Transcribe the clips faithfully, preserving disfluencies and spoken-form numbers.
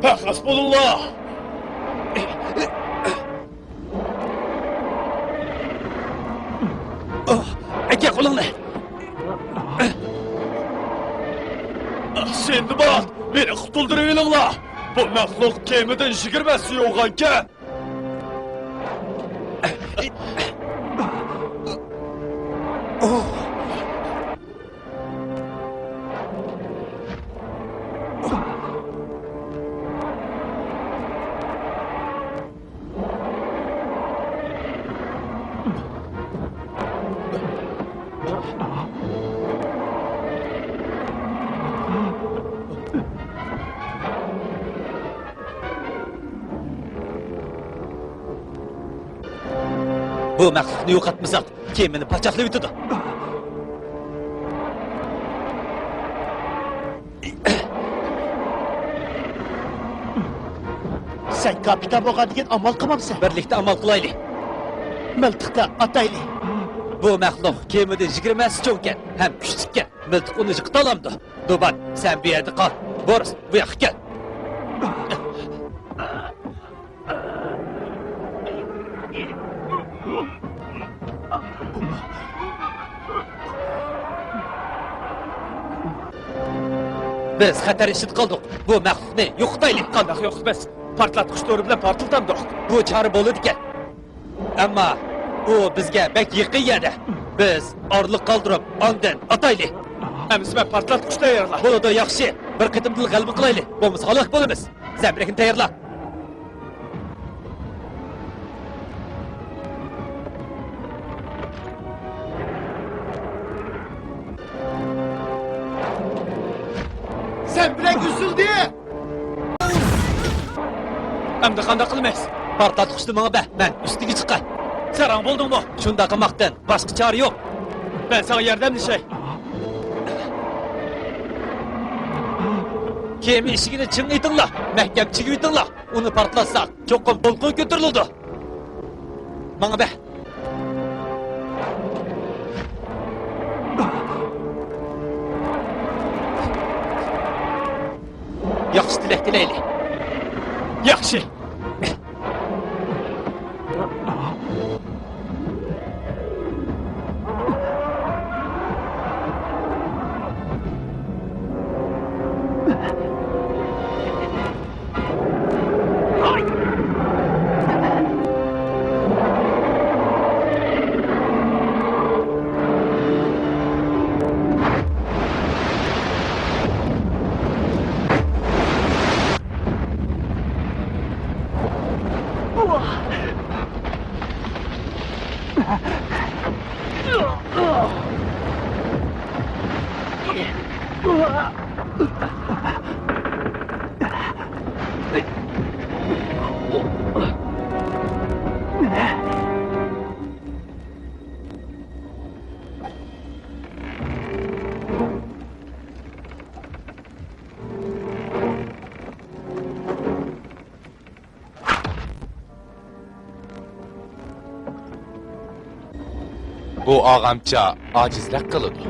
پەخەس بولۇڭلار! ئەكە قولۇڭنى! سىندباد، مېنى قۇتۇلدۇرۇۋېلىڭلار! بۇ مەخلۇق كېمىدىن يىگىرمە ھەسسە يوغانكەن! بۇ مەخلۇقنى يوقاتمىساق، كېمىنى پاچاقلىۋېتىدۇ. سەن كاپىتان بولغاندىكىن ئامال قىلمامسەن؟ بىرلىكتە ئامال قىلايلى. مىلتىقتا ئاتايلى. بۇ مەخلۇق كېمىدىن يىگىرمە ھەسسە چوڭكەن ھەم كۈچلۈككەن. مىلتىق ئۇنى يىقىتالامدۇ؟ دوبات، سەن بۇ يەردە قال. بورس، بۇ ياققا كەل. بىز خەتەر ئىچىدە قالدۇق. بۇ مەخلۇقنى يوقىتايلى. قانداق يوقىتىمىز؟ پارتلاتقۇچ تورى بىلەن پارتلىتامدۇق. بۇ چارە بولىدىكەن. ئەمما ئۇ بىزگە بەك يېقىن يەردە. بىز ئارىلىق قالدۇرۇپ، ئاندىن ئاتايلى. ئەمىسە مەن پارتلاتقۇچ تەييارلا. بولىدۇ، ياخشى. بىر قېتىمدىلا غەلىبە قىلايلى. بولمىسا ھالاك بولىمىز. زەمبىرەكنى تەييارلا. زەمبىرەك ئۈزۈلدى! ئەمدى قانداق قىلىمىز؟ پارتلاتقۇچنى ماڭا بەر، مەن ئۈستىگە چىقاي. ساراڭ بولدۇڭمۇ؟ شۇنداق قىلماقتىن باشقا چارە يوق. مەن ساڭا ياردەملىشەي. كېمە ئىشىكىنى چىڭ ئېتىڭلار، مەھكەم چىگىۋېتىڭلار. ئۇنى پارتلاتساق، چوقۇم دولقۇن كۆتۈرۈلىدۇ. ماڭا بەر. ياخشى تىلەك تىلەيلى. ياخشى. بۇ ئاغامچا ئاجىزلىق قىلىدۇ.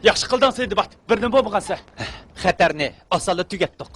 ياخشى قىلدىڭ، سىندباد. بىر نېمە بولمىغانسەن. خەتەرنى ئاسانلا تۈگەتتۇق.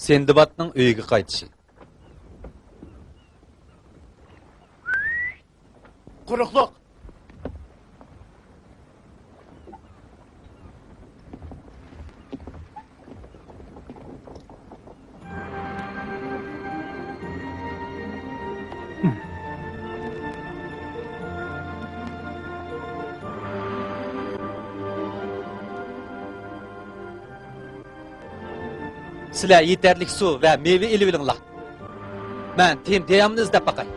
سىندبادنىڭ ئۆيىگە قايتىشى. قۇرۇقلۇق. سىلەر يېتەرلىك سۇ ۋە مېۋە ئېلىۋېلىڭلار. مەن تىم دىيامنى ئىزدەپ باقاي.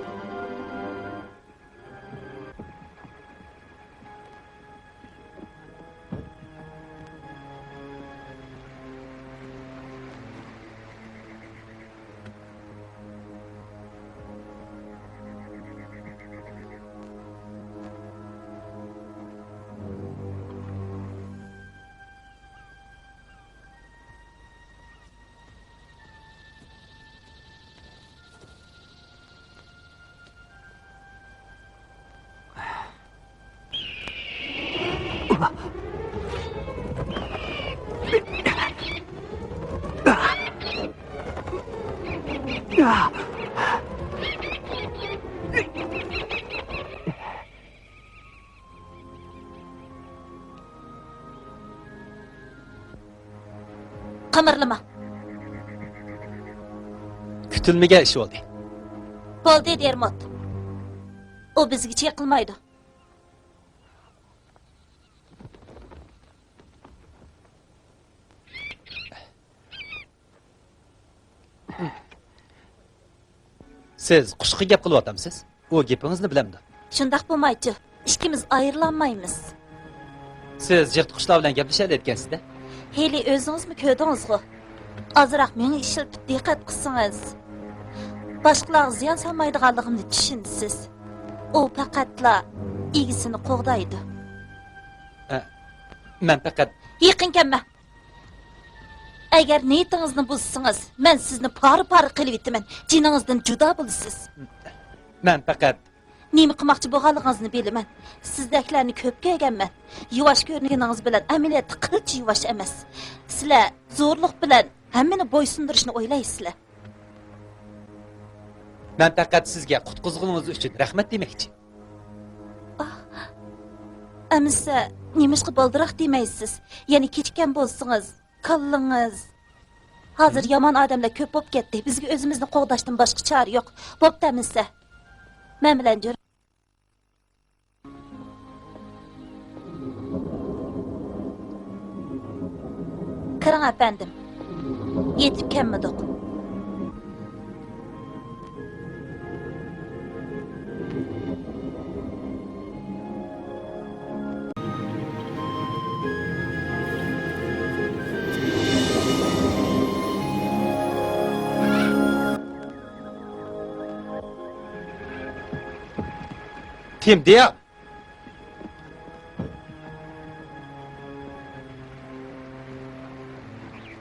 قىمىرلىما. كۈتۈلمىگەن ئىش بولدى. بولدى، دېرموت. ئۇ بىزگىچە يېقىلمايدۇ. سىز قۇشقا گەپ قىلىۋاتامسىز؟ ئۇ گېپىڭىزنى بىلەمدۇ؟ شۇنداق بولمايچۇ، ئىككىمىز ئايرىلالمايمىز. سىز يىرتقۇچلار بىلەن گەپلىشەلەيدىكەنسىز-دە؟ ھېلى ئۆزىڭىزمۇ كۆردىڭىزغۇ. ئازراق مېڭە ئىشلىتىپ دىققەت قىلسىڭىز، باشقىلارغا زىيان سالمايدىغانلىقىمنى چۈشىنىسىز. ئۇ پەقەتلا ئىگىسىنى قوغدايدۇ. ئە، مەن پەقەت يېقىن كەلمە. ئەگەر نىيىتىڭىزنى بۇزسىڭىز، مەن سىزنى پارە-پارە قىلىۋېتىمەن، جېنىڭىزدىن جۇدا بولىسىز. مەن پەقەت نېمە قىلماقچى بولغانلىقىڭىزنى بىلىمەن. سىزدەكلەرنى كۆپ كۆرگەنمەن. يۇۋاش كۆرۈنگىنىڭىز بىلەن ئەمەلىيەتتە قىلچە يۇۋاش ئەمەس. سىلەر زورلۇق بىلەن ھەممىنى بويسۇندۇرۇشنى ئويلايسىلەر. مەن پەقەت سىزگە قۇتقۇزغىنىڭىز ئۈچۈن رەھمەت دېمەكچى. ئاھ، ئەمىسە، نېمىشقا بالدۇرراق دېمەيسىز؟ يەنە كېچىككەن بولسىڭىز، كاللىڭىز. ھازىر يامان ئادەملەر كۆپ بولۇپ كەتتى. بىزگە ئۆزىمىزنى قوغداشتىن باشقا چارە يوق. بوپتۇ ئەمىسە. مەن بىلەن جۈر. كىرىڭ، ئەپەندىم. يېتىپ كەلمىدۇق. تىم دىيا!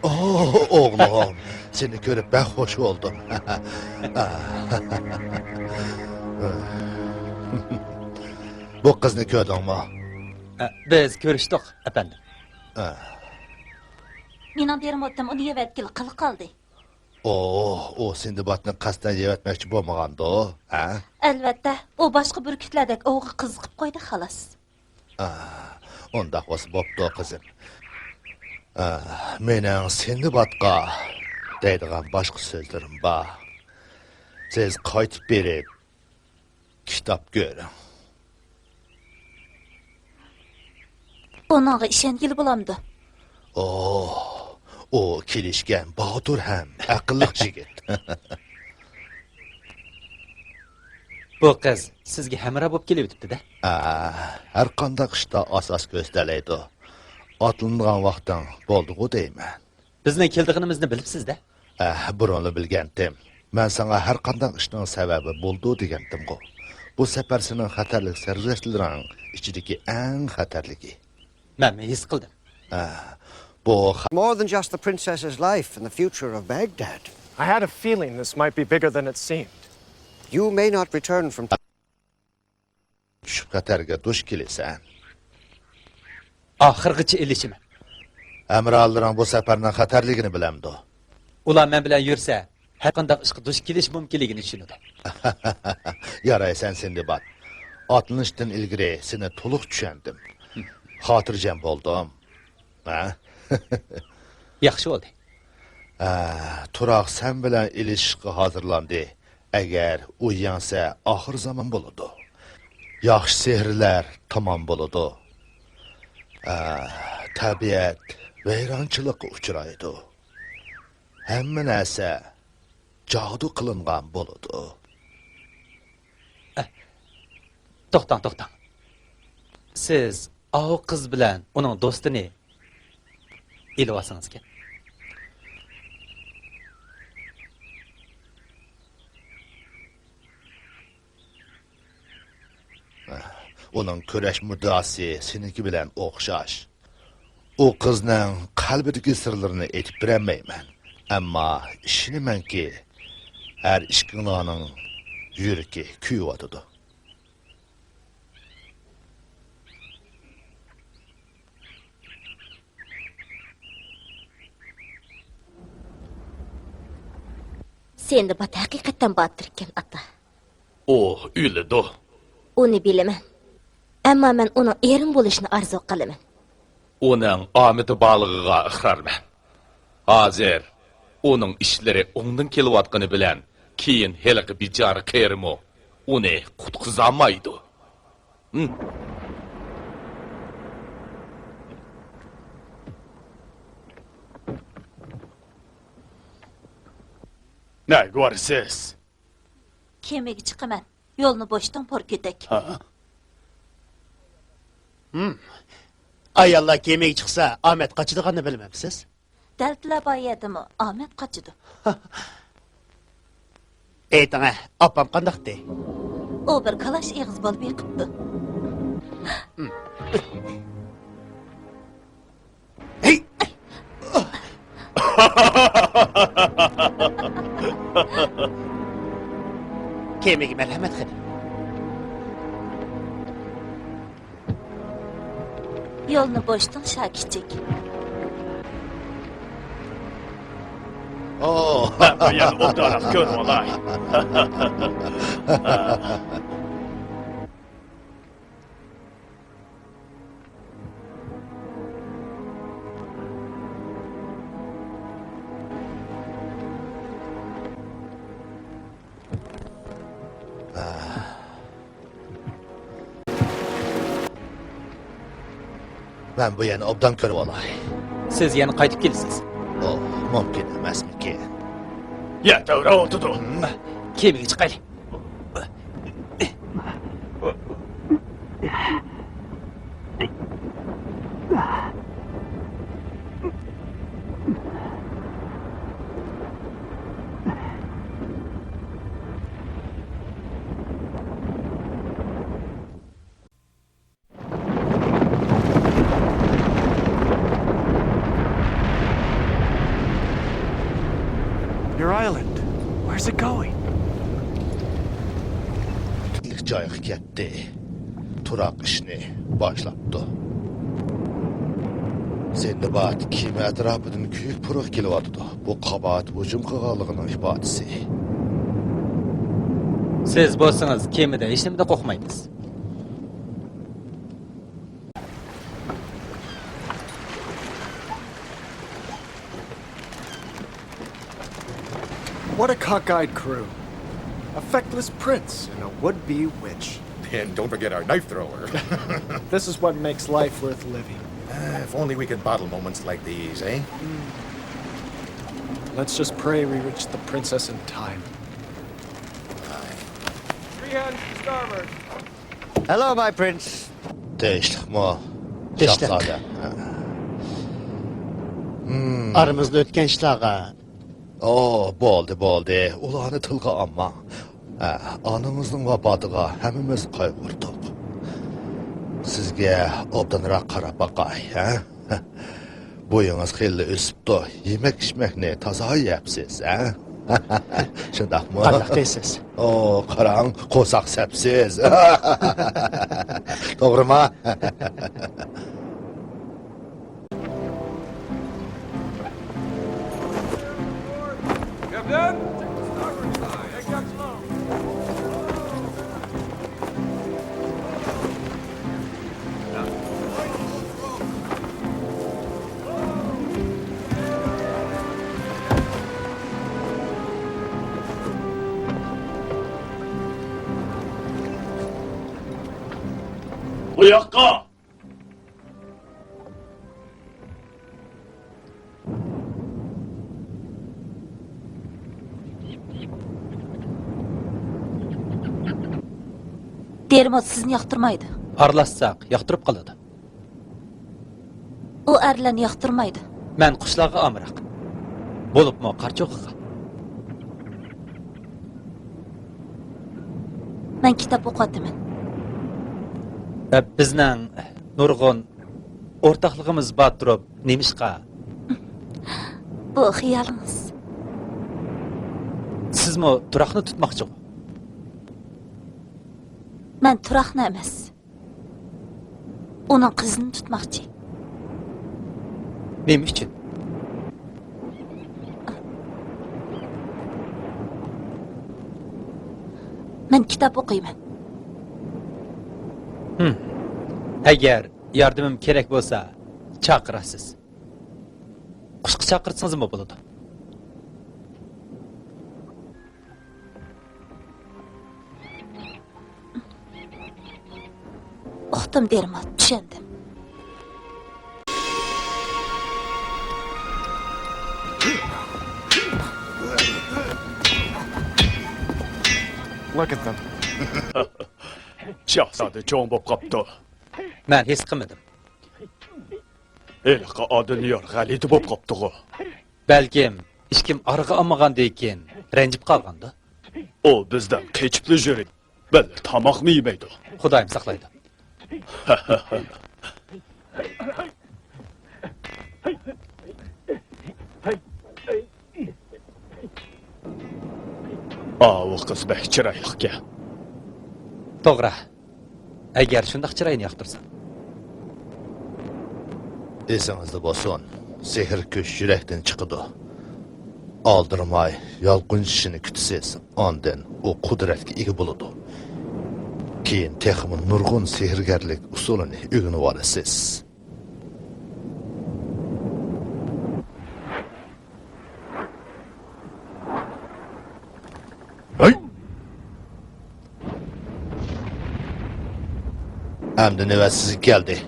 ئوھ، ئوغلۇم، سېنى كۆرۈپ بەك خوش بولدۇم. بۇ قىزنى كۆردۈڭمۇ؟ ئە، بىز كۆرۈشتۇق، ئەپەندىم. ئە. مېنىڭ دېرموتتىم ئۇنى يەۋەتكىلى قىل قالدى. ئوھ، ئۇ سىندبادنى قەستەن يەۋەتمەكچى بولمىغاندۇ، ھە؟ ئەلۋەتتە، ئۇ باشقا بۈركۈتلەردەك ئوۋغا قىزىقىپ قويدى، خالاس. ئا، ئۇنداق بولسا بوپتۇ، قىزىم. ئا، مېنىڭ سىندبادقا دەيدىغان باشقا سۆزلىرىم بار. سىز قايتىپ بېرىپ، كىتاب كۆرۈڭ. ئۇنىڭغا ئىشەنگىلى بولامدۇ؟ ئوھ، ئۇ كېلىشكەن باتۇر ھەم ئەقىللىق يىگىت. بۇ قىز سىزگە ھەمراھ بولۇپ كېلىۋېتىپتۇ-دە. ئا، ھەر قانداق ئىشتا ئاساس كۆرسىتەلەيدۇ. ئاتلىنىدىغان ۋاقتىڭ بولدىغۇ دەيمەن. بىزنىڭ كېلىدىغىنىمىزنى بىلىپسىز-دە. ئە، بۇرۇنلا بىلگەنتىم. مەن ساڭا ھەر قانداق ئىشنىڭ سەۋەبى بولىدۇ دېگەنتىمغۇ. بۇ سەپەر سېنىڭ خەتەرلىك سەرگۈزەشتلىرىڭ ئىچىدىكى ئەڭ خەتەرلىكى. مەنمۇ ھېس قىلدىم. ئە، بۇ خە- More than just the princess's life and the future of Baghdad. I had a feeling this might be bigger than it seemed. You may not return from چۈشۈپ خەتەرگە دۇچ كېلىسەن. ئاخىرغىچە ئېلىشىمەن. ھەمراھلىرىڭ بۇ سەپەرنىڭ خەتەرلىكىنى بىلەمدۇ؟ ئۇلار مەن بىلەن يۈرسە، ھەرقانداق ئىشقا دۇچ كېلىش مۇمكىنلىكىنى چۈشىنىدۇ. يارايسەن، سىندباد. ئاتلىنىشتىن ئىلگىرى سېنى تولۇق چۈشەندىم. خاتىرجەم بولدۇم. ھە؟ ياخشى بولدى. ھە، تۇراق سەن بىلەن ئېلىشىشقا ھازىرلاندى. ئەگەر ئۇ يەڭسە، ئاخىر زامان بولىدۇ. ياخشى سېھىرلەر تامام بولىدۇ. ئە، تەبىئەت ۋەيرانچىلىققا ئۇچرايدۇ. ھەممە نەرسە جادۇ قىلىنغان بولىدۇ. ئە، توختاڭ، توختاڭ. سىز ئاۋۇ قىز بىلەن ئۇنىڭ دوستىنى ئېلىۋالسىڭىزكەن. ئۇنىڭ كۈرەش مۇددىئاسى سېنىڭكى بىلەن ئوخشاش. ئۇ قىزنىڭ قەلبىدىكى سىرلىرىنى ئېيتىپ بېرەلمەيمەن. ئەمما ئىشىنىمەنكى، ھەر ئىككىڭلارنىڭ يۈرىكى كۆيۈۋاتىدۇ. سىندباد ھەقىقەتەن باتۇر ئىكەن، ئاتا. ئۇ ئۆلىدۇ. ئۇنى بىلىمەن. ئەمما مەن ئۇنىڭ ئېرىڭ بولۇشىنى ئارزۇ قىلىمەن. ئۇنىڭ ئامىتى بارلىقىغا ئىقرارمەن. ھازىر ئۇنىڭ ئىشلىرى ئوڭدىن كېلىۋاتقىنى بىلەن، كېيىن ھېلىقى بىچارە قېرىمۇ ئۇنى قۇتقۇزالمايدۇ. ھىم. نەگە بارىسىز؟ كېمىگە چىقىمەن. يولنى بوشىتىڭ، پور كۆتەك. ھا؟ ھىم. ئاياللار كېمىگە چىقسا، ئامەت قاچىدىغاننى بىلمەمسىز؟ دەلتىلەر بار يەردىمۇ ئامەت قاچىدۇ. ئېيتىڭە، ئاپام قانداقتى؟ ئۇ بىر كالاش ئېغىز بولۇپ بېقىپتۇ. ھەي! كېمىگە مەرھەمەت قىلىڭ. يولنى بوشىتىڭ، شاكىچىك. ئوو. مەن بۇ يەرنى ئوبدانراق كۆرۈۋالاي. مەن بۇ يەرنى ئوبدان كۆرۈۋالاي. سىز يەنە قايتىپ كېلىسىز. ئوھ، مۇمكىن ئەمەسمىكىن؟ يەر تەۋرەۋاتىدۇ. كېمىگە چىقايلى. Your island. Where's it going? جايغا كەتتى. تۇراق ئىشنى باشلاپتۇ. سىندباد كېمە ئەتراپىدىن كۆيۈك پۇرىقى كېلىۋاتىدۇ. بۇ قابات ھۇجۇم قىلغانلىقىنىڭ ئىپادىسى. سىز بولسىڭىز كېمىدە ھېچنېمىدىن قورقمايمىز. What a cockeyed crew. A feckless prince and a would-be witch. And don't forget our knife thrower. This is what makes life worth living. Ah, if only we could bottle moments like these, eh? Let's just pray we reach the princess in time. Aye. Three hands to starboard. Hello, my prince. تىنچلىقمۇ؟ تىنچلىق. شاھزادە. ھىم. ئارىمىزدا ئۆتكەن ئىشلارغا. ئو، بولدى، بولدى. ئۇلارنى تىلغا ئالماڭ. ھە، ئانىڭىزنىڭ ۋاپاتىغا ھەممىمىز قايغۇردۇق. سىزگە ئوبدانراق قاراپ باقاي، ھە؟ بويىڭىز خېلىلا ئۆسۈپتۇ. يېمەك-ئىچمەكنى تازا يەپسىز، ھە؟ شۇنداقمۇ؟ قانداق دەيسىز؟ ئو، قاراڭ، قورساق سەپسىز. توغرىما؟ بۇ ياققا! دېرموت سىزنى ياقتۇرمايدۇ. ئارىلاشساق ياقتۇرۇپ قالىدۇ. ئۇ ئەرلەرنى ياقتۇرمايدۇ. مەن قۇشلارغا ئامراق. بولۇپمۇ قارچۇغىغا. مەن كىتاب ئوقۇۋاتىمەن. ئە، بىزنىڭ نۇرغۇن ئورتاقلىقىمىز بار تۇرۇپ، نېمىشقا؟ بۇ خىيالىڭىز. سىزمۇ تۇراقنى تۇتماقچىغۇ؟ مەن تۇراقنى ئەمەس. ئۇنىڭ قىزىنى تۇتماقچى. نېمە ئۈچۈن؟ مەن كىتاب ئوقۇيمەن. ھىم. ئەگەر ياردىمىم كېرەك بولسا، چاقىرارسىز. قۇشقا چاقىرسىڭىزمۇ بولىدۇ. ئۇقتۇم، دېرموت، چۈشەندىم. Look at them. شاھزادە چوڭ بوپ قاپتۇ. مەن ھېس قىلمىدىم. ھېلىقى ئادىنىيار غەلىتە بوپ قاپتىغۇ. بەلكىم، ھېچكىم ئارىغا ئالمىغاندىن كېيىن رەنجىپ قالغاندۇ. ئۇ بىزدىن قېچىپلا يۈرىدۇ. بىللە تاماقمۇ يېمەيدۇ. خۇدايىم ساقلايدۇ. ئاۋۇ قىز بەك چىرايلىقكەن. توغرا. ئەگەر شۇنداق چىراينى ياقتۇرساڭ. ئېسىڭىزدە بولسۇن، سېھىر كۈچ يۈرەكتىن چىقىدۇ. ئالدىرىماي يالقۇنچىشىنى كۈتىسىز، ئاندىن ئۇ قۇدرەتكە ئىگە بولىدۇ. كېيىن تېخىمۇ نۇرغۇن سېھىرگەرلىك ئۇسۇلىنى ئۆگىنىۋالىسىز. ھەي! ئەمدى نۆۋەت سىزگە كەلدى.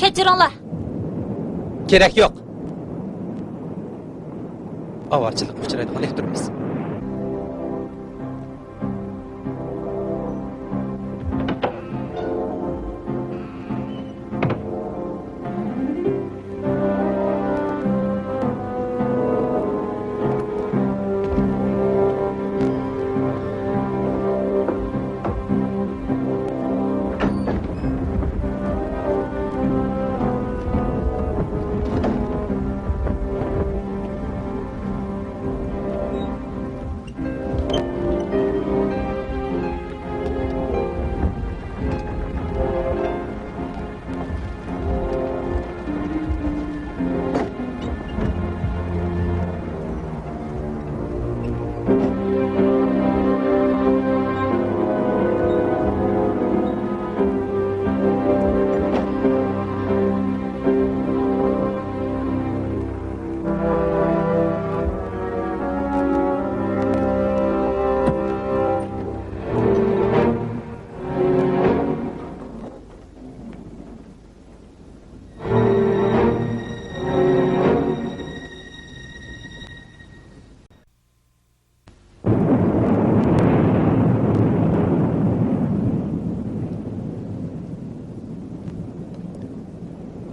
كەچۈرۈڭلار. كېرەك يوق. ئاۋارىچىلىككە ئۇچرايدىغان ئېلېكترمىز.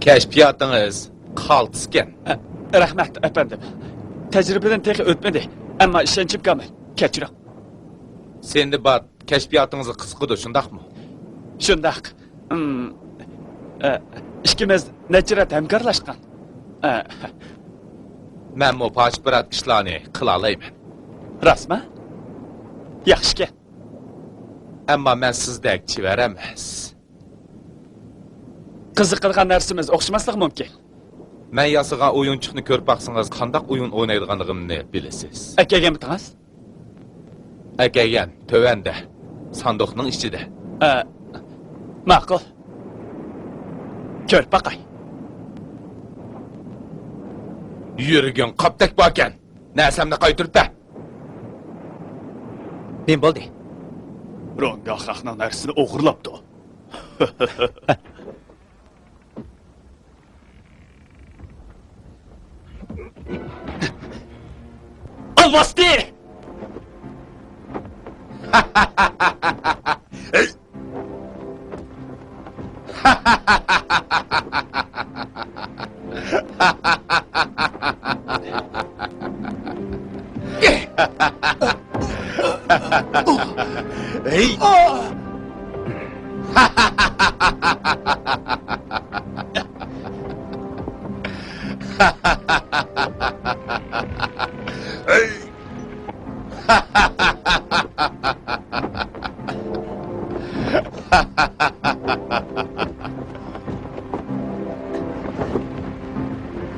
كەشپىياتىڭىز قالتىسكەن. رەھمەت، ئەپەندىم. تەجرىبىدىن تېخى ئۆتمىدى، ئەمما ئىشەنچىم كامىل. كەچۈرۈڭ. سىندباد كەشپىياتىڭىزغا قىزىقىدۇ، شۇنداقمۇ؟ شۇنداق. ئىم، ئە، ئىككىمىز نەچچە رەت ھەمكارلاشقان. ئە. مەنمۇ پاش-پىرات ئىشلارنى قىلالايمەن. راستمۇ؟ ياخشىكەن. ئەمما مەن سىزدەك چېۋەر ئەمەس. قىزىقىدىغان نەرسىمىز ئوخشىماسلىقى مۇمكىن. مەن ياسىغان ئويۇنچۇقنى كۆرۈپ باقسىڭىز، قانداق ئويۇن ئوينايدىغانلىقىمنى بىلىسىز. ئەكەلگەنمىدىڭىز؟ ئەكەلگەن، تۆۋەندە، ساندۇقنىڭ ئىچىدە. ئە، ماقۇل. كۆرۈپ باقاي. يۈرىكىڭ قاپتەك باركەن. نەرسەمنى قايتۇرۇپ بەر. نېمە بولدى؟ رونگاخراخنىڭ نەرسىنى ئوغرىلاپتۇ. ئالۋاستى! ھەي!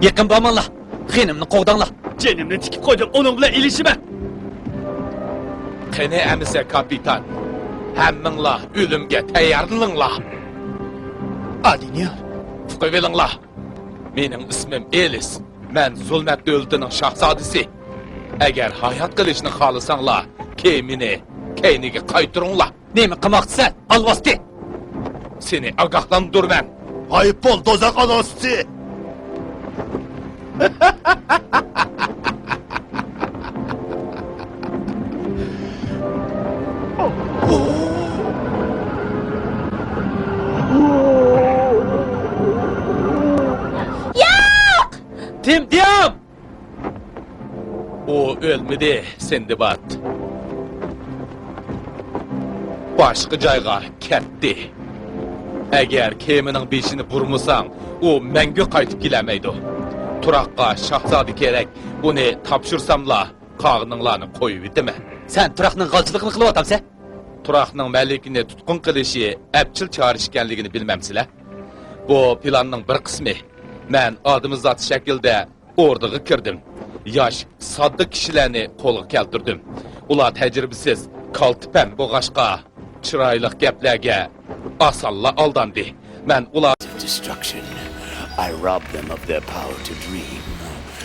يېقىن بارماڭلار! خېنىمنى قوغداڭلار! جېنىمنى تىكىپ قويدۇم، ئۇنىڭ بىلەن ئېلىشىمەن! قېنى ئەمىسە، كاپىتان! ھەممىڭلار ئۆلۈمگە تەييارلىنىڭلار! ئادىنىيار! ئۇقۇۋېلىڭلار! مېنىڭ ئىسمىم ئېلىس. مەن زۇلمەت دۆلىتىنىڭ شاھزادىسى. ئەگەر ھايات قېلىشنى خالىساڭلار، كېمىنى كەينىگە قايتۇرۇڭلار. نېمە قىلماقچىسەن، ئالۋاستى؟ سېنى ئاگاھلاندۇرىمەن. غايىب بول، دوزاخ ئالۋاستىسى! ياق! تىم دىيام! ئۇ ئۆلمىدى، سىندباد. باشقا جايغا كەتتى. ئەگەر كېمىنىڭ بېشىنى بۇرمىساڭ، ئۇ مەڭگۈ قايتىپ كېلەلمەيدۇ. تۇراققا شاھزادە كېرەك، ئۇنى تاپشۇرساملا، قالغىنىڭلارنى قويۇۋېتىمەن. سەن تۇراقنىڭ غالچىلىقىنى قىلىۋاتامسەن؟ تۇراقنىڭ مەلىكىنى تۇتقۇن قىلىشى ئەپچىل چارە ئىكەنلىكىنى بىلمەمسىلەر؟ بۇ پىلاننىڭ بىر قىسمى. مەن ئادىمىزات شەكلىدە ئوردىغا كىردىم. ياش، ساددا كىشىلەرنى قولغا كەلتۈردۈم. ئۇلار تەجرىبىسىز، كالتە پەم بولغاچقا، چىرايلىق گەپلەرگە ئاسانلا ئالداندى. مەن ئۇلار Destruction. I rob them of their power to dream.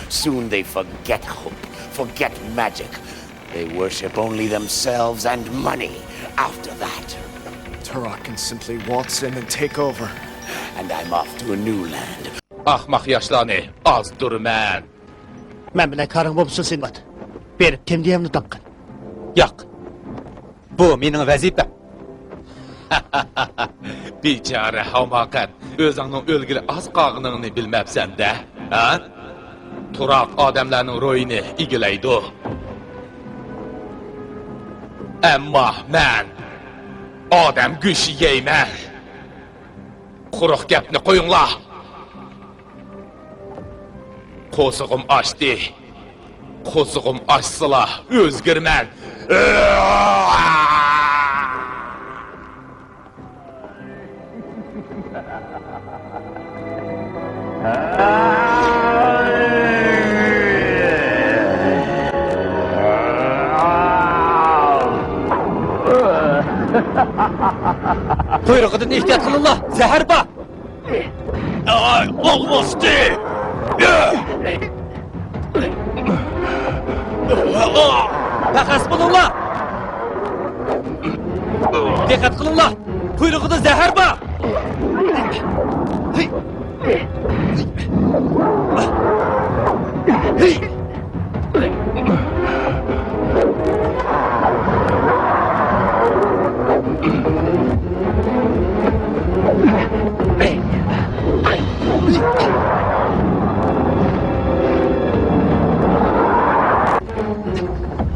Soon they forget hope, forget magic. They worship only themselves and money after that. Turok can simply waltz in and take over. And I'm off to a new land. ئەخمەق ياشلارنى ئازدۇرىمەن. مەن بىلەن كارىڭ بولمىسۇن، سىندباد. بېرىپ تىم دىيامنى تاپقىن. ياق. بۇ مېنىڭ ۋەزىپەم. بىچارە ھاماقەت، ئۆزۈڭنىڭ ئۆلگىلى ئاز قالغىنىڭنى بىلمەپسەن-دە، ھە؟ تۇراق ئادەملەرنىڭ روھىنى ئىگىلەيدۇ. ئەمما مەن ئادەم گۆشى يەيمەن. قۇرۇق گەپنى قويۇڭلار. قورسىقىم ئاچتى. قورسىقىم ئاچسىلا ئۆزگىرىمەن. قۇيرۇقىدىن ئېھتىيات قىلىڭلار، زەھەر بار! ئاي، ئالۋاستى! پەخەس بولۇڭلار! دىققەت قىلىڭلار! قۇيرۇقىدا زەھەر بار!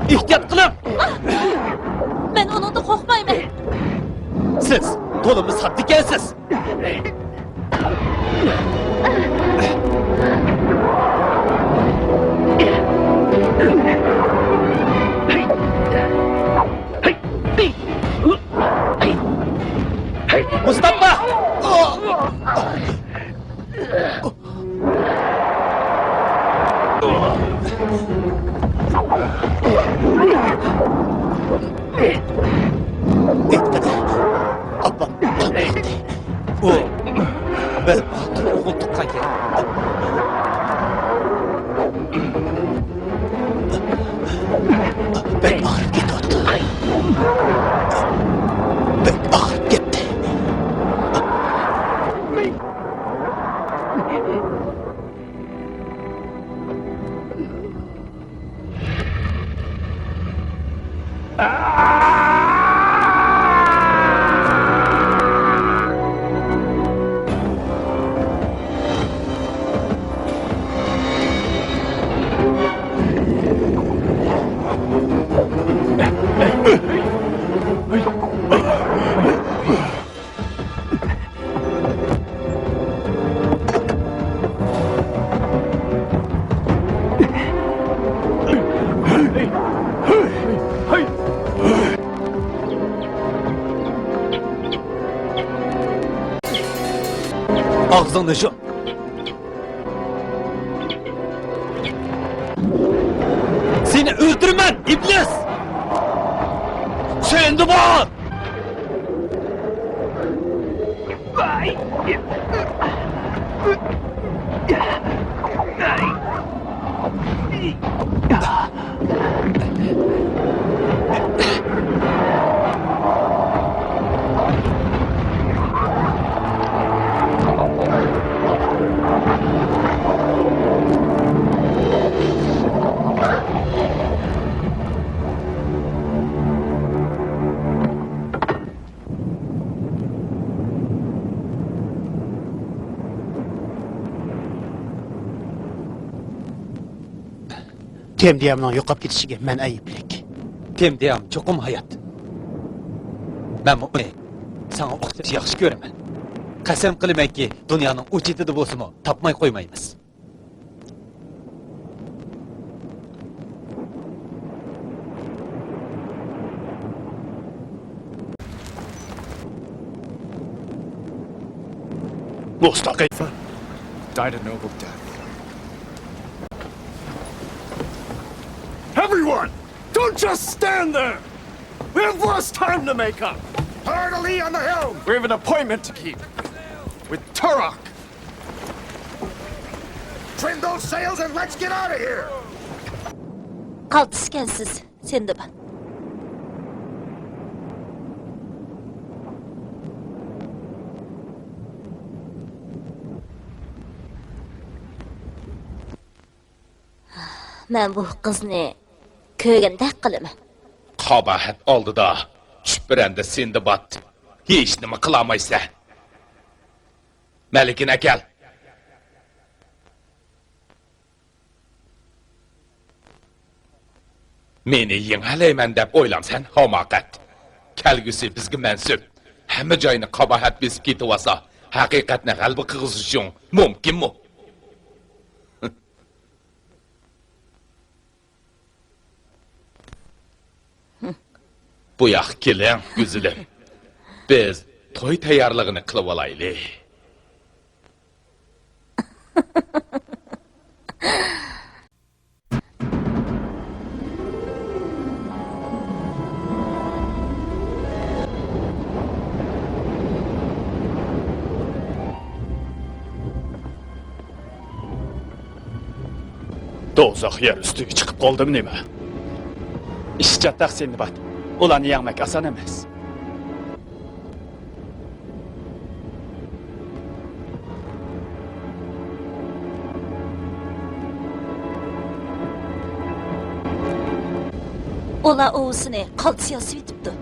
ئېھتىيات قىلىڭ! مەن ئۇنىڭدىن قورقمايمەن. سىز تولىمۇ ساددا ئىكەنسىز. ئېيتقىنە، ئاپام قانداقتى؟ ئۇ بەلباغدا ئوغۇل تۇغقانكەن. بەك ئاغرىپ كېتىۋاتىدۇ. بەك ئاغرىپ كەتتى. ئاغزىڭنى يۇم. سېنى ئۆلتۈرىمەن، ئىبلىس! سىندباد! تېم دىيامنىڭ يوقاپ كېتىشىگە مەن ئەيىبلىك. تېم دىيام چوقۇم ھايات. مەنمۇ ئۇنى ساڭا ئوخشاش ياخشى كۆرىمەن. قەسەم قىلىمەنكى، دۇنيانىڭ ئۇ چېتىدە بولسىمۇ تاپماي قويمايمىز. مۇستەقىم. Died a noble death. Everyone, don't just stand there! We have lost time to make up! Fleur-de-lis on the helm! We have an appointment to keep with Turok! Trim those sails and let's get out of here! قالتىسكەنسىز، سىندباد. مەن بۇ قىزنى كۆرگەندەك قىلىمەن. قاباھەت ئالدىدا چۈشۈپ بېرەمدە سىندباد، ھېچنېمە قىلالمايسەن. مەلىكىنى ئەكەل. مېنى يېڭەلەيمەن دەپ ئويلامسەن، ھاماقەت؟ كەلگۈسى بىزگە مەنسۇپ. ھەممە جاينى قاباھەت بېسىپ كېتىۋالسا، ھەقىقەتنى غەلىبە قىلغۇزۇشۇڭ مۇمكىنمۇ؟ بۇ ياققا كېلىڭ، گۈزىلىم. بىز توي تەييارلىقىنى قىلىۋالايلى. دوزاخ يەر ئۈستىگە چىقىپ قالدىمۇ نېمە؟ ئىش چاتاق، سىندباد. ئۇلارنى يەڭمەك ئاسان ئەمەس. ئۇلار ئۇۋىسىنى قالتىس ياسىۋېتىپتۇ.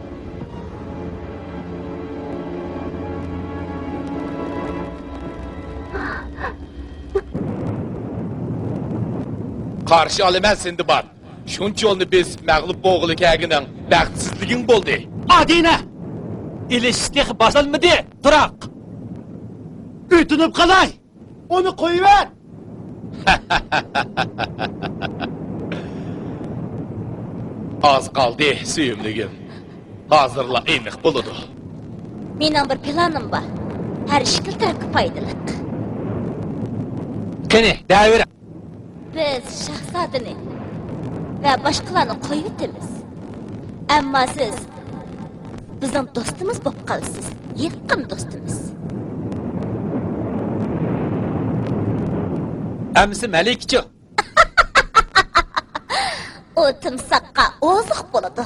قارشى ئالىمەن، سىندباد. شۇنچە يولنى بېسىپ مەغلۇپ بولغىلى كەلگىنىڭ بەختسىزلىكىڭ بولدى. ئادىنە! ئېلىشىش تېخى باشلانمىدى، تۇراق! ئۆتۈنۈپ قالاي! ئۇنى قويۇۋەر! ئاز قالدى، سۆيۈملۈكۈم. ھازىرلا ئېنىق بولىدۇ. مېنىڭ بىر پىلانىم بار. ھەر ئىككىلا تەرەپكە پايدىلىق. قېنى، دەۋېرىڭ. بىز شاھزادىنى ۋە باشقىلارنى قويۇۋېتىمىز. ئەمما سىز بىزنىڭ دوستىمىز بولۇپ قالىسىز، يېقىن دوستىمىز. ئەمىسە مەلىكىچۇ؟ ئۇ تىمساھقا ئوزۇق بولىدۇ.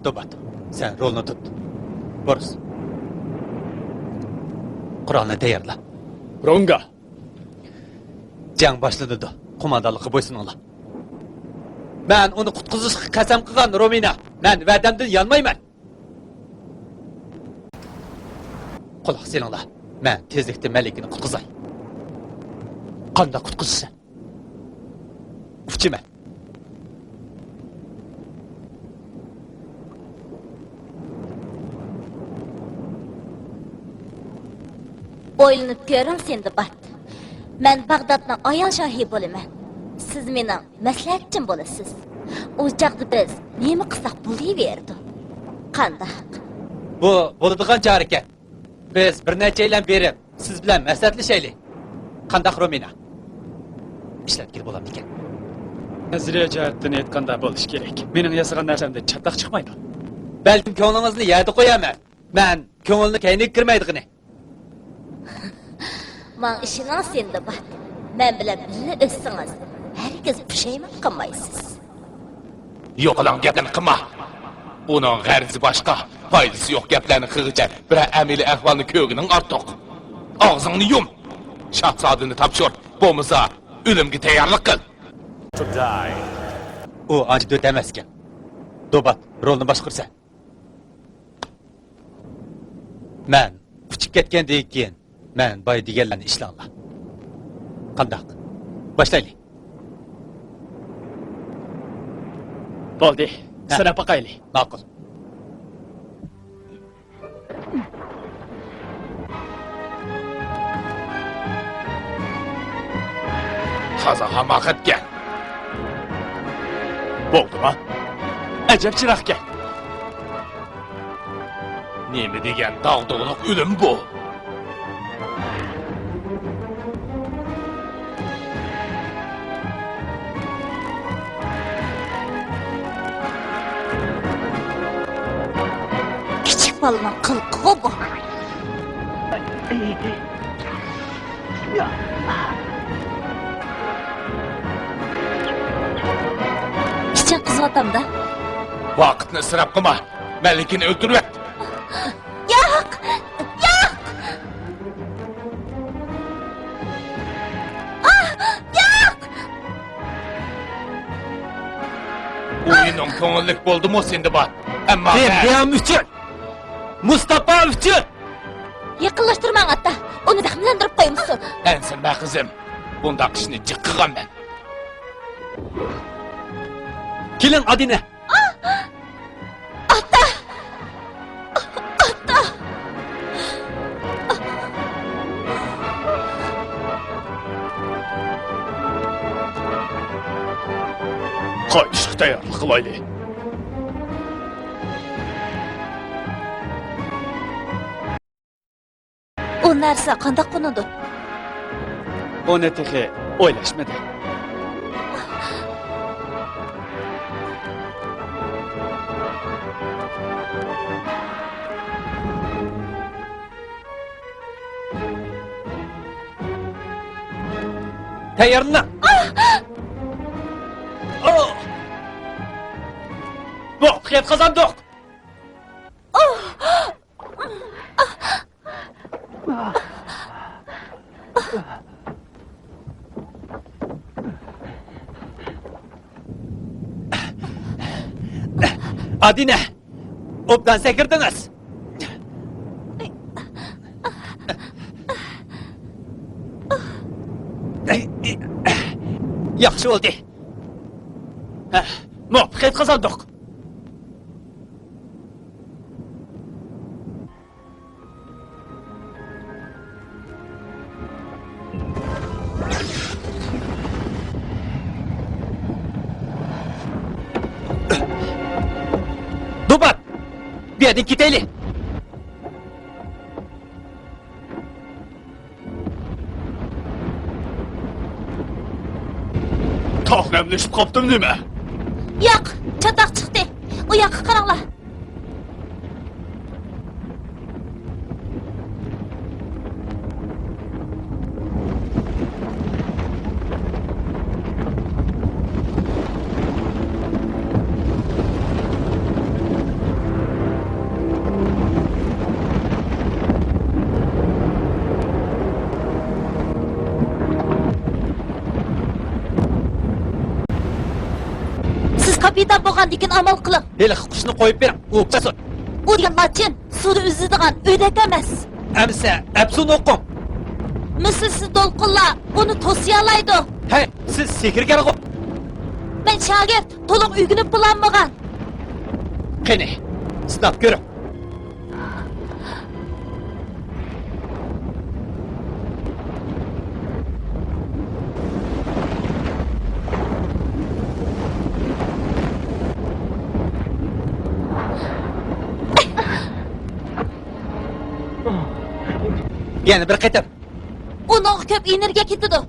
دوبات، سەن رولنى تۇت. بورس، قورالنى تەييارلا. رونگا. جەڭ باشلىنىدۇ. قوماندانلىققا بويسۇنۇڭلار. مەن ئۇنى قۇتقۇزۇشقا قەسەم قىلغان رومىنا. مەن ۋەدەمدىن يانمايمەن. قۇلاق سېلىڭلار. مەن تېزلىكتە مەلىكىنى قۇتقۇزاي. قانداق قۇتقۇزىسەن؟ ئۇچىمەن. ئويلىنىپ كۆرۈڭ، سىندباد. مەن باغدادنىڭ ئايال شاھى بولىمەن. سىز مېنىڭ مەسلىھەتچىم بولىسىز. ئۇ چاغدا بىز نېمە قىلساق بولۇۋېرىدۇ. قانداق؟ بۇ بولىدىغان چارىكەن. بىز بىر نەچچەيلەن بېرىپ، سىز بىلەن مەسلىھەتلىشەيلى. قانداق، رومىنا؟ ئىشلەتكىلى بولامدىكەن؟ نەزەرىيە جەھەتتىن ئېيتقاندا بولۇشى كېرەك. مېنىڭ ياسىغان نەرسەمدىن چاتاق چىقمايدۇ. بەلكىم كۆڭلىڭىزنى يەردە قويارمەن. مەن كۆڭۈلنى كەينىگە كىرمەيدىغىنى. ماڭا ئىشىنىڭ، سىندباد. مەن بىلەن بىللە ئۆتسىڭىز، ھەرگىز پۇشايمان قىلمايسىز. يوقىلاڭ، گەپلەرنى قىلما. ئۇنىڭ غەرىزى باشقا، پايدىسى يوق گەپلەرنى قىلغىچە بىرەر ئەمەلىي ئەھۋالنى كۆرگىنىڭ ئارتۇق. ئاغزىڭنى يۇم. شاھزادىنى تاپشۇر، بولمىسا ئۆلۈمگە تەييارلىق قىل. ئۇ ئانچە دۆت ئەمەسكەن. دوبات، رولنى باشقۇرىسەن. مەن ئۇچۇپ كەتكەندىن كېيىن، مەن بايا دېگەنلەرنى ئىشلەڭلار. قانداق؟ باشلايلى. بولدى، ھە. سىناپ باقايلى. ماقۇل. تازا ھاماقەتكەن. بولدىما؟ ئەجەب چىراغكەن. نېمە دېگەن داغدۇغىلىق ئۆلۈم بۇ! كىچىك بالىنىڭ قىلىقىغۇ بۇ. ئىچىڭ قىزىۋاتامدا. ۋاقىتنى ئىسراپ قىلما. مەلىكىنى ئۆلتۈرۈۋەت. ياق! ياق! ئاھ! ياق! ئويۇنۇڭ كۆڭۈللۈك بولدىمۇ، سىندباد؟ ئەمما مەن دىيام ئۈچۈن! مۇستاپا ئۈچۈن! يېقىنلاشتۇرماڭ، ئاتا! ئۇنى زەخىملەندۈرۈپ قويمىسۇن! ئەنسىرىمە، قىزىم. بۇنداق ئىشنى جىق قىلغانمەن. كېلىڭ، ئادىنە! ئاتا! ئاتا! قايتىشقا تەييارلىق قىلايلى. ئۇ نەرسە قانداق قونىدۇ؟ ئۇنى تېخى ئويلاشمىدى. تەييارلىنىڭ! مۇۋەپپەقىيەت قازاندۇق! ئادىنە، ئوبدان سەكرىدىڭىز. ياخشى بولدى. مۇۋەپپەقىيەت قازاندۇق. دوبات! بۇ يەردىن كېتەيلى! تاغ نەملىشىپ قاپتىمۇ نېمە؟ ياق، چاتاق چىقتى. ئۇ ياققا قاراڭلار. بىدار بولغاندىكىن ئامال قىلىڭ. ھېلىقى قۇشنى قويۇپ بېرىڭ، ئۇ ئۇچسۇن. ئۇ دېگەن لاچىن سۇدا ئۈزىدىغان ئۆردەك ئەمەس. ئەمىسە ئەپسۇن ئوقۇڭ. مىسلىسىز دولقۇنلار ئۇنى توسۇيالايدۇ. ھەي، سىز سېھىرگەرغۇ؟ مەن شاگىرت، تولۇق ئۆگىنىپ بولالمىغان. قېنى، سىناپ كۆرۈڭ. يەنە بىر قېتىم. ئۇنىڭغا كۆپ ئېنېرگىيە كېتىدۇ.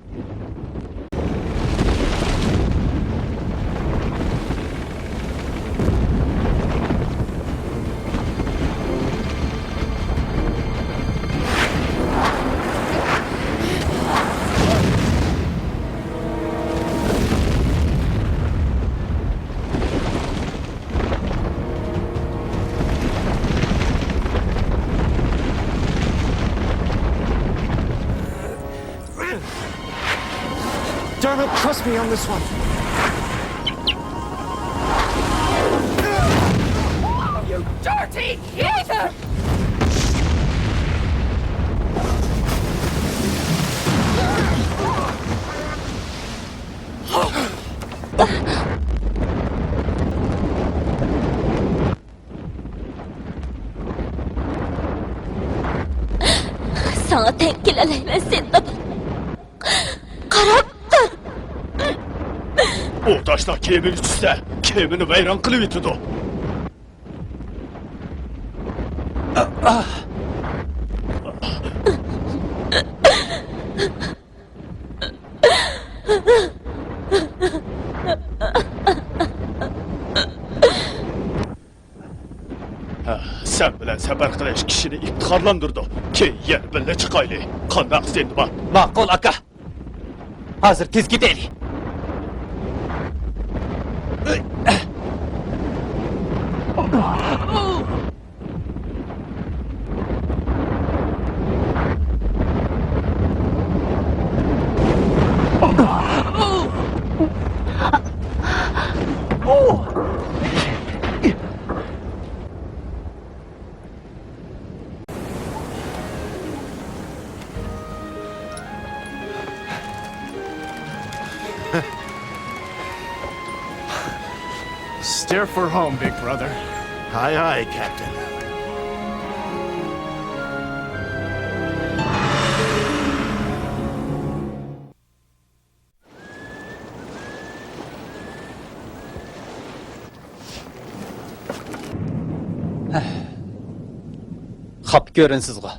Dermot, trust me on this one. You dirty heathen! ساڭا تەڭ كېلەلەيمەن، سىندىم. قاراپ تۇر. ئۇ تاشلار كېمىگە چۈشسە، كېمىنى ۋەيران قىلىۋېتىدۇ. ھە، سەن بىلەن سەپەر قىلىش كىشىنى ئىپتىخارلاندۇرىدۇ. كېيىن يەنە بىللە چىقايلى. قانداق، سىندباد؟ ماقۇل، ئاكا. ھازىر تېز كېتەيلى. Steer for home, big brother. Aye, aye, Captain. خاپا كۆرۈنىسىزغۇ؟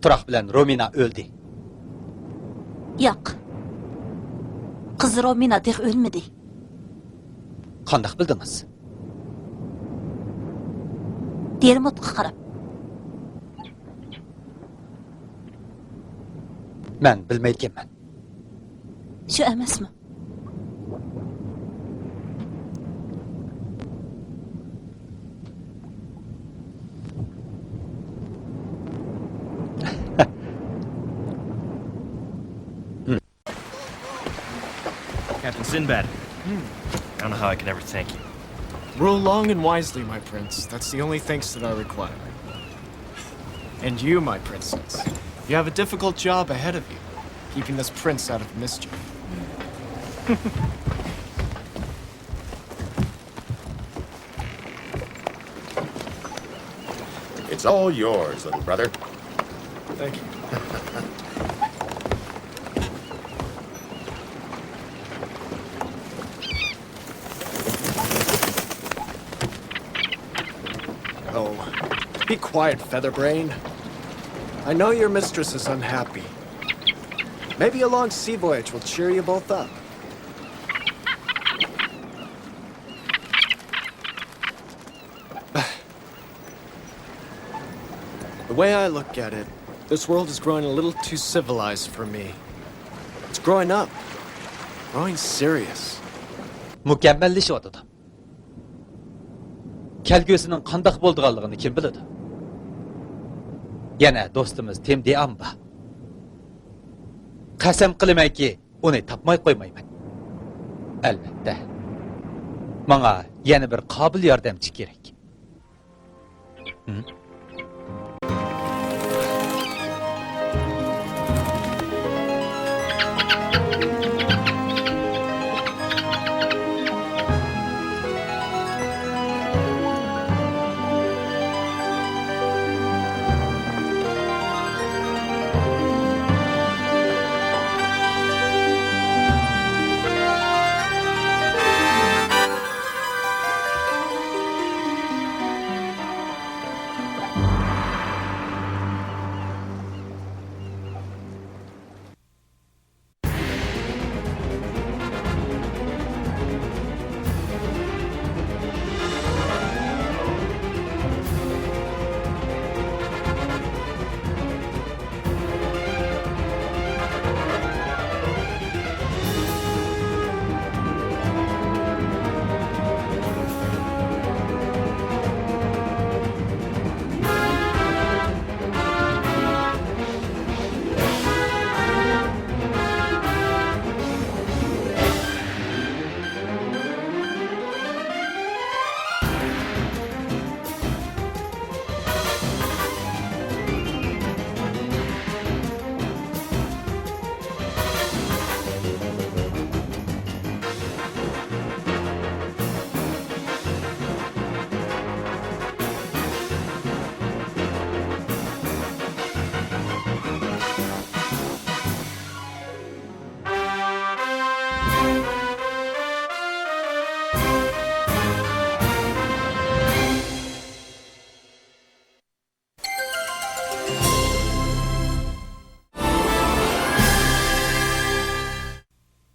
تۇراق بىلەن رومىنا ئۆلدى. ياق. قىزى رومىنا تېخى ئۆلمىدى. قانداق بىلدىڭىز؟ دېرموتقا قاراپ. مەن بىلمەيدىكەنمەن. شۇ ئەمەسمۇ؟ Captain Sinbad, I don't know how I can ever thank you. Rule long and wisely, my prince. That's the only thanks that I require. And you, my princess, you have a difficult job ahead of you, keeping this prince out of mischief. It's all yours, little brother. Thank you. Oh, be quiet, Featherbrain. I know your mistress is unhappy. Maybe a long sea voyage will cheer you both up. The way I look at it, this world is growing a little too civilized for me. It's growing up, growing serious. مۇكەممەللىشىۋاتىدۇ. كەلگۈسىنىڭ قانداق بولىدىغانلىقىنى كىم بىلىدۇ؟ يەنە دوستىمىز تىم دىئام بار. قەسەم قىلىمەنكى، ئۇنى تاپماي قويمايمەن. ئەلۋەتتە. ماڭا يەنە بىر قابىل ياردەمچى كېرەك. ھە؟